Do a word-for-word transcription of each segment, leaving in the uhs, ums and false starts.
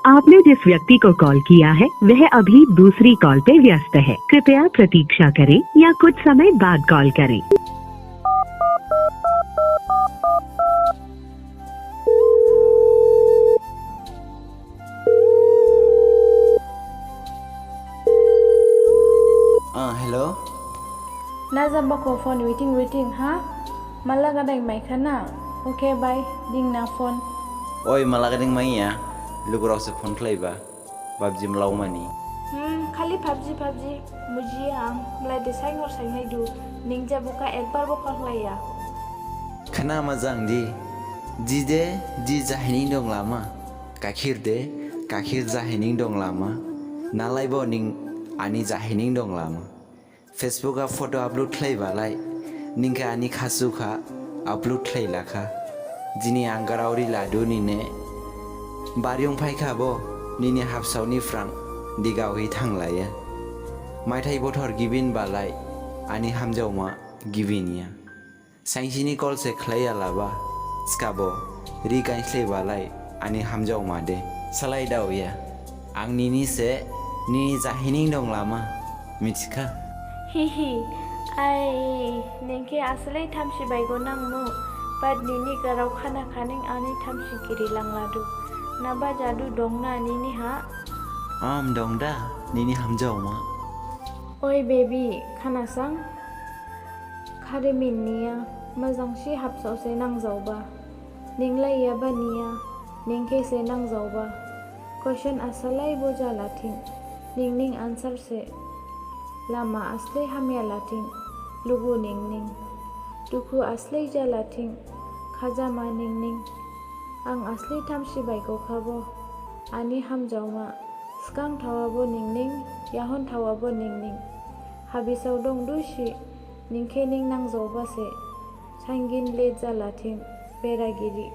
आपने जिस व्यक्ति को कॉल किया है, वह अभी दूसरी कॉल पे व्यस्त है। कृपया प्रतीक्षा करें या कुछ समय बाद कॉल करें। Ah, hello. Na jaba kho phone waiting, waiting, ha? Mala gadain maikha na? Okay, bye. Ding na phone. Oi, mala gadain maiya. Lugurao se phone khlaiba. PUBG mlaumani. Hmm, khali PUBG, PUBG. Mujiya ang. Mlai de sainghor saingnai du. Ning jabukha ekbar bo call khlaiya. Khna majang di. Di de, di jahining dong lama. Kakhir de, kakhir jahining dong lama. Nalaibo ning ani jahining dong lama. Facebook ha photo upload khlaibalai, ning khe ani khasukha upload khlailakha. Jini ang garao riladu nine. Baryung phaikhabo, nini habsao ni phrang digaohi thanglaya. Maithai bothor gibin balai, ani hamjaoma gibin ya. Sainsini call se khlaiya laba, skabo, ri gainslaibalai, ani hamjaoma de. Salai daoya, ang nini se, nini jahining dong lama, mithikha. Hihi, ai, ning khe aslai thamsi baigo nangmu, but nini garao khna khaning ani thamsi giri langladu. Naba jadu dong na nini ha? Am dong da, nini hamjaoma. Oi baby, khnasang? Kharimin niya, majangsi habsao se nangjaoba. Ning laiyaba niya, ning khe se nangjaoba. Question aslaibo jalathing, ning ning answer se. Lama aslai hamya lathing, lugu ning ning. Dukhu aslai jalathing, khajama ning ning. Ang aslai thamsi baigo khabo, ani hamjaoma. Sgang thaoyabo ning ning, yahon thaoyabo ning ning. Habsao dong dusi, ning khe ning nangjaoba se. Saingin late jalathing, bera giri,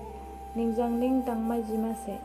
ning jang ning dangma jima se.